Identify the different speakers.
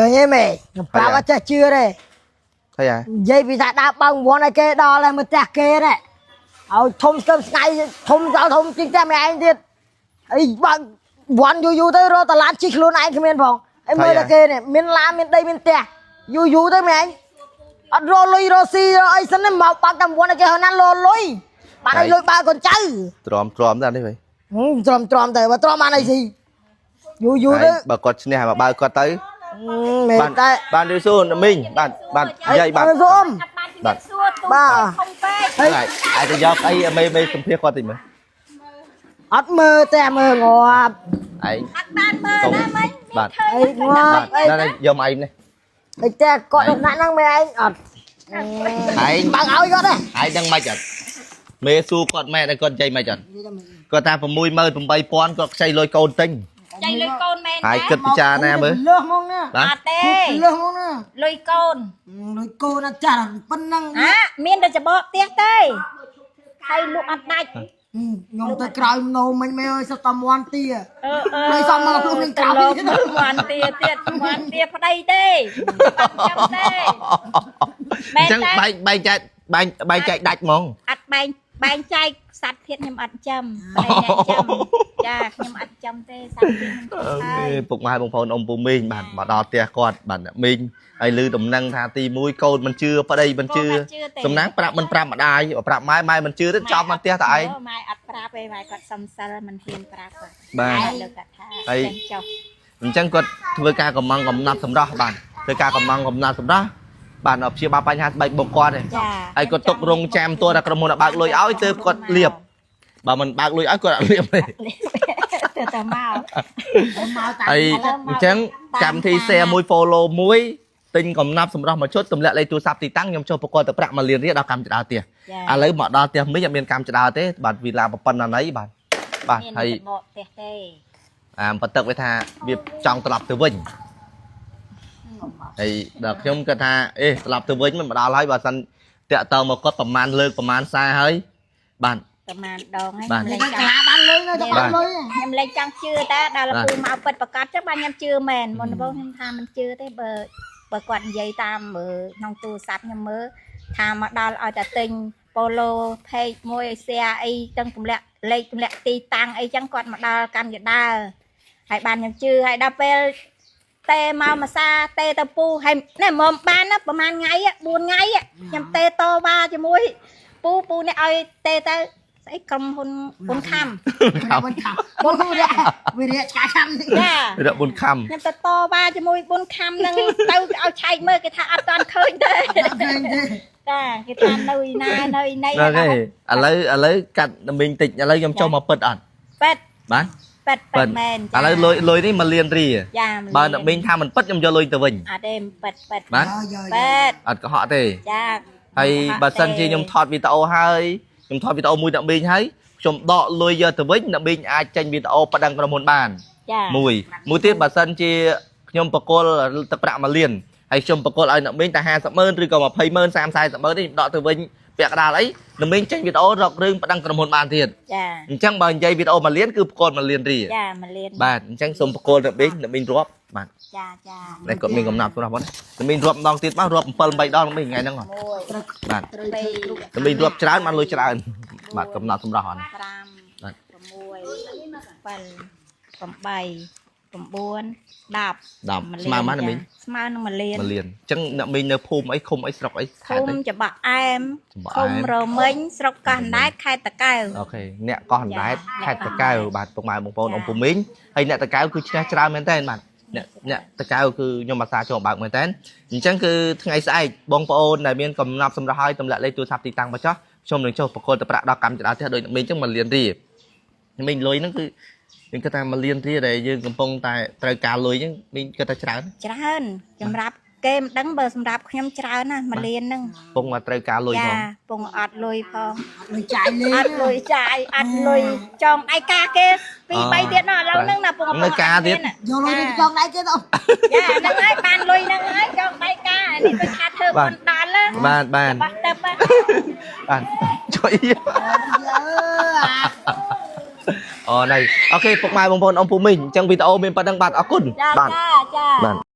Speaker 1: ឃើញទេមេខ្ញុំប្រាប់អត់ចេះជឿទេ
Speaker 2: ហើយហ่ะ
Speaker 1: និយាយពីថាដើរបើកវ័នឲ្យគេដល់ហើយមើលផ្ទះគេនេះឲ្យធំស្គមស្ងាយធំដល់ធំជាងផ្ទះម្នាក់ឯងទៀតអីបើកវ័នយូរយូរទៅរកតឡានជិះខ្លួនឯងគ្មានផងអីមើលតែគេនេះមានឡានមានដីមានផ្ទះយូរយូរទៅម្នាក់ឯងអត់រកលុយរកស៊ីរកអីសិនទេមកបើកតាមវ័នឲ្យគេហើយណាលលុយបានឲ្យលុយបើកកូនចៅ
Speaker 2: ទ្រាំទ្រាំទៅអានេះវិញ
Speaker 1: ហឹមទ្រាំទ្រាំទៅបើទ្រាំបានអីស៊ីយូរយូរទៅ
Speaker 2: បើគាត់ឈ្នះមកបើគាត់ទៅ
Speaker 1: ហឹមមែន
Speaker 2: បាន
Speaker 1: តែ
Speaker 2: បានឬសួរមីងបាទបាទនិយាយបាទ
Speaker 1: សូម
Speaker 3: អត់បានជំ
Speaker 2: បាទ
Speaker 3: រាបសួរទូ
Speaker 1: បាទ
Speaker 3: ធំពេក
Speaker 1: ហើយ
Speaker 2: ហើយអាចទៅយកអីមេមេសម្ភារគាត់តិចមើល
Speaker 1: អត់មើលតែមើលងាប់
Speaker 2: ឯង
Speaker 3: អត់បានមើលណាមិញ
Speaker 2: បាទ
Speaker 1: អីងា
Speaker 2: បាទ
Speaker 1: ប់អី
Speaker 2: ណានេះយកមកឯងនេះ
Speaker 1: អីតែគាត់ដល់ណាក់ហ្នឹងមែនឯងអត់
Speaker 2: ឯង
Speaker 1: បើកឲ្យគាត់ទេ
Speaker 2: ឯងដឹងមិនអត់មេសួរគាត់ម៉ែតែគាត់និយាយមិនអត់គាត់ថា68000គាត់ខ្ចីលុយកូនទិញ
Speaker 3: ចៃលុយកូនមែន
Speaker 2: ហើយគិតពិចារណាមើល
Speaker 1: លើសហ្មងណា
Speaker 2: បាទ
Speaker 3: អត់ទេ
Speaker 1: លើសហ្មងណា
Speaker 3: លុយកូន
Speaker 1: លុយកូនអត់ចាស់ប៉ុណ្ណឹង
Speaker 3: អាមានតែច្បកផ្ទះទេហើយលក់អត់ដាច់
Speaker 1: ខ្ញុំទៅក្រោយមនោមិញមែនអើយសុទ្ធតែមន់ទា
Speaker 3: អឺអឺ
Speaker 1: លុយសំមកខ្លួននឹងក្រោយ
Speaker 3: ទៅលោកមន់ទាទៀតមន់ទាប្តីទេបាត់ចាំទេ
Speaker 2: អញ្ចឹងបែងបែងចែកបែងបែងចែកដាច់ហ្មង
Speaker 3: អត់បែងបែងចែកសัตว์ធាតខ្ញុំអត់ចាំប្តីអ្នកចាំចាខ្ញុំអត់ចាំទេសัตว์ធាតខ្ញុំ
Speaker 2: អូ
Speaker 3: ហើយ
Speaker 2: ខេពុកម៉ែបងប្អូនអ៊ំពូមីងបាទមកដល់ផ្ទះគាត់បាទអ្នកមីងហើយឮដំណឹងថាទី1កូនមិនជឿប្តីមិនជឿ
Speaker 3: កូនអត់ជឿទេ
Speaker 2: សំណាងប្រាប់មិនប្រាប់ម្ដាយបើប្រាប់ម៉ែម៉ែមិនជឿទេចំមកផ្ទះតែឯង
Speaker 3: ម៉ែអត់ប្រាប់ទេម៉ែគាត់សំសិលមិនហ៊ានប្រាប់គាត់
Speaker 2: បាទ
Speaker 3: លើកគាត់ថា
Speaker 2: ហើយ
Speaker 3: ចេះចុះ
Speaker 2: អញ្ចឹងគាត់ធ្វើការកំងកំណត់សម្រស់បាទធ្វើការកំងកំណត់សម្រស់បាទអត់ព្យាបាលបញ្ហាស្បែកបុកគាត់ទេ
Speaker 3: ចា
Speaker 2: ហើយគាត់ទុករងចាំតួតែក្រុមហ៊ុនឲ្យបើកលុយឲ្យទើបគាត់លៀបបើមិនបើកលុយឲ្យគាត់អត់លៀបទេ
Speaker 3: ទៅតែមក
Speaker 1: មកតា
Speaker 2: ហើយអញ្ចឹងកម្មវិធី share មួយ follow មួយទិញកំណាប់សម្រស់មួយឈុតទម្លាក់លេខទូរស័ព្ទទីតាំងខ្ញុំចុះប្រកបទៅប្រាក់1លានរៀលដល់កម្មចដើផ្ទះ
Speaker 3: ចា
Speaker 2: ឥឡូវមកដល់ផ្ទះមីងអត់មានកម្មចដើទេបាទវីឡាប៉ុណ្ណាណីបាទបាទ
Speaker 3: មាន
Speaker 2: ហើយ
Speaker 3: តែបកផ្ទះទេ
Speaker 2: អាបទឹកវាថាវាចង់ត្រឡប់ទៅវិញហើយដល់ខ្ញុំគាត់ថាអេត្រឡប់ទៅវិញមិនមកដល់ហើយបើសិនតាក់តងមកគាត់ប្រមាណលើកប្រមាណសារហើយបាទ
Speaker 3: ប្រហែលដងហើយ
Speaker 2: បាទ
Speaker 3: ខ្ញុំលែង
Speaker 1: កា
Speaker 3: ចង់
Speaker 1: បានលុយនៅតែបានលុយ
Speaker 3: ខ្ញុំលែងចង់ជឿតាដល់
Speaker 2: បាទ
Speaker 3: ពូមកពិតប្រកបចឹងបាទខ្ញុំជឿមែនមុនដំបូងខ្ញុំថាមិនជឿទេបើបើគាត់និយាយតាមមើលក្នុងទូរស័ព្ទខ្ញុំមើលថាមកដល់ឲ្យតែទិញ Polo page មួយឲ្យ share អីទាំងទម្លាក់លេខទម្លាក់ទីតាំងអីចឹងគាត់មកដល់កម្មយដាលហើយបានខ្ញុំជឿហើយដល់ពេល ទេមកមួយសាទេទៅពូហើយណែមកបានណាប្រហែលថ្ងៃ4ថ្ងៃខ្ញុំទេតវ៉ាជាមួយពូពូនេះឲ្យទេទៅស្អីក្រុមហ៊ុនប៊ុនខំ
Speaker 1: មិនខាំបុនវិរៈវិរៈឆ្កាឆាំ
Speaker 3: ចា
Speaker 2: រកបុនខំ
Speaker 3: ខ្ញុំទៅតវ៉ាជាមួយប៊ុនខំនឹងទៅឲ្យឆែកមើលគេថាអត់តាន់ឃើញទេ
Speaker 1: អត់ឃើញទេ
Speaker 3: ចាគេថានៅឯណានៅឯណី
Speaker 2: ហ្នឹងហើយឥឡូវឥឡូវកាត់មីងតិចឥឡូវខ្ញុំចុះមកពិតអត់
Speaker 3: ប៉ិត
Speaker 2: បាទ
Speaker 3: ប៉ិតប៉ិតមែន
Speaker 2: ឥឡូវលុយលុយនេះ1លានរៀល
Speaker 3: ចា
Speaker 2: បើអ្នកមីងថាមិនពិតខ្ញុំយកលុយទៅវិញ
Speaker 3: អត់ទេប៉ិតប៉ិត
Speaker 2: បាទ
Speaker 3: ប៉ិត
Speaker 2: អត់កុហកទេ
Speaker 3: ចា
Speaker 2: ហើយបើសិនជាខ្ញុំថតវីដេអូហើយខ្ញុំថតវីដេអូមួយអ្នកមីងហើយខ្ញុំដកលុយយកទៅវិញអ្នកមីងអាចចេញវីដេអូប្តឹងក្រុមហ៊ុនបាន
Speaker 3: ចា
Speaker 2: មួយមួយទៀតបើសិនជាខ្ញុំបកគលទឹកប្រាក់1លានហើយខ្ញុំបកគលឲ្យអ្នកមីងតែ50ម៉ឺនឬក៏20ម៉ឺន30 40ម៉ឺននេះខ្ញុំដកទៅវិញពាក់កណ្ដាលអីអ្នកមីងចេញវីដេអូរករឿងប្តឹងក្រុមហ៊ុនបានទៀត
Speaker 3: ចា
Speaker 2: អញ្ចឹងបើនិយាយវីដេអូ1លានគឺបកគល1លានរៀល
Speaker 3: ចាមួយលាន
Speaker 2: បាទអញ្ចឹងសូមបកគលអ្នកមីងអ្នកមីងរាប់បាទ
Speaker 3: ចាចា
Speaker 2: តែគាត់មានកំណត់សម្រាប់គាត់អ្នកមីងរាប់ម្ដងទៀតមករាប់7 8ដងអ្នកមីងថ្ងៃហ្នឹងហ៎
Speaker 3: មួយ
Speaker 1: ត្រូវ
Speaker 2: បាទ
Speaker 1: ត្រូវធ្វើគ្រប់
Speaker 2: អ្នកមីងរាប់ច្រើនបានលុយច្រើនបាទកំណត់សម្រាប់ហ្នឹង
Speaker 3: 5
Speaker 2: បាទ
Speaker 3: 6 7 8 9 10
Speaker 2: 10ស្មើប៉ុន្មានអ្នកមីង
Speaker 3: ស្មើនឹង1លាន
Speaker 2: 1លានអញ្ចឹងអ្នកមីងនៅភូមិអីឃុំអីស្រុកអី
Speaker 3: ឃុំ
Speaker 2: ខេត្តអី
Speaker 3: ច្បាក់អែម
Speaker 2: ច្បក់
Speaker 3: ឃុំ
Speaker 2: អែម
Speaker 3: រមិញស្រុកកោះអណ្ដែតខេត្តតាកែវ
Speaker 2: អូខេអ្នកកោះអណ្ដែត
Speaker 3: ចា
Speaker 2: ខេត្តតាកែវបាទពុកម៉ែបងប្អូន
Speaker 3: ចា
Speaker 2: អ៊ំពូមីងហើយអ្នកតាកែវគឺឈ្នះច្រើនមែនតើបាទអ្នកអ្នកតាកែវគឺខ្ញុំអាសាចូលបើកមែនតើអញ្ចឹងគឺថ្ងៃស្អែកបងប្អូនដែលមានកំណត់សម្រាប់ឲ្យទម្លាក់លេខទូរស័ព្ទទីតាំងមកចោះខ្ញុំនឹងចុះប្រកល់ទៅប្រាក់ដល់កម្មចរាចរណ៍ផ្ទះដូចអ្នកមីងអញ្ចឹង1លានរៀលអ្នកមីងលុយហ្នឹងគឺយើងគិតថា1លានរៀលដែលយើងកំពុងតែត្រូវការលុយហ្នឹងមីងគិតថាច្រើន
Speaker 3: ច្រើនសម្រាប់គេមិនដឹងបើសម្រាប់ខ្ញុំច្រើនណាស់1លានហ្នឹង
Speaker 2: កំពុងតែត្រូវការលុយ
Speaker 3: ចា
Speaker 2: ផង
Speaker 3: ពងអត់លុយផង
Speaker 1: លុយចាយលេង
Speaker 3: អត់លុយចាយអត់លុយចងដៃការគេ2 3ទៀតណាឥឡូវហ្នឹងណាពង
Speaker 2: នៅការទៀត
Speaker 1: យកលុយនេះចងដៃគេទៅ
Speaker 3: ចាហ្នឹងហើយបានលុយហ្នឹងហើយចងដៃការនេះដូចថាធ្វើបុណ្យដល់ណា
Speaker 2: បាទបាទ
Speaker 3: បាក់ទឹកណា
Speaker 2: បាទជួយ
Speaker 1: យើអា
Speaker 2: អូណៃអូខេពុកម៉ែបងប្អូនអ៊ំពូមីងអញ្ចឹងវីដេអូមានប៉ុណ្្នឹងបាទអរគុណ
Speaker 3: ចា
Speaker 2: បាទ
Speaker 3: ចាចា
Speaker 2: បាទ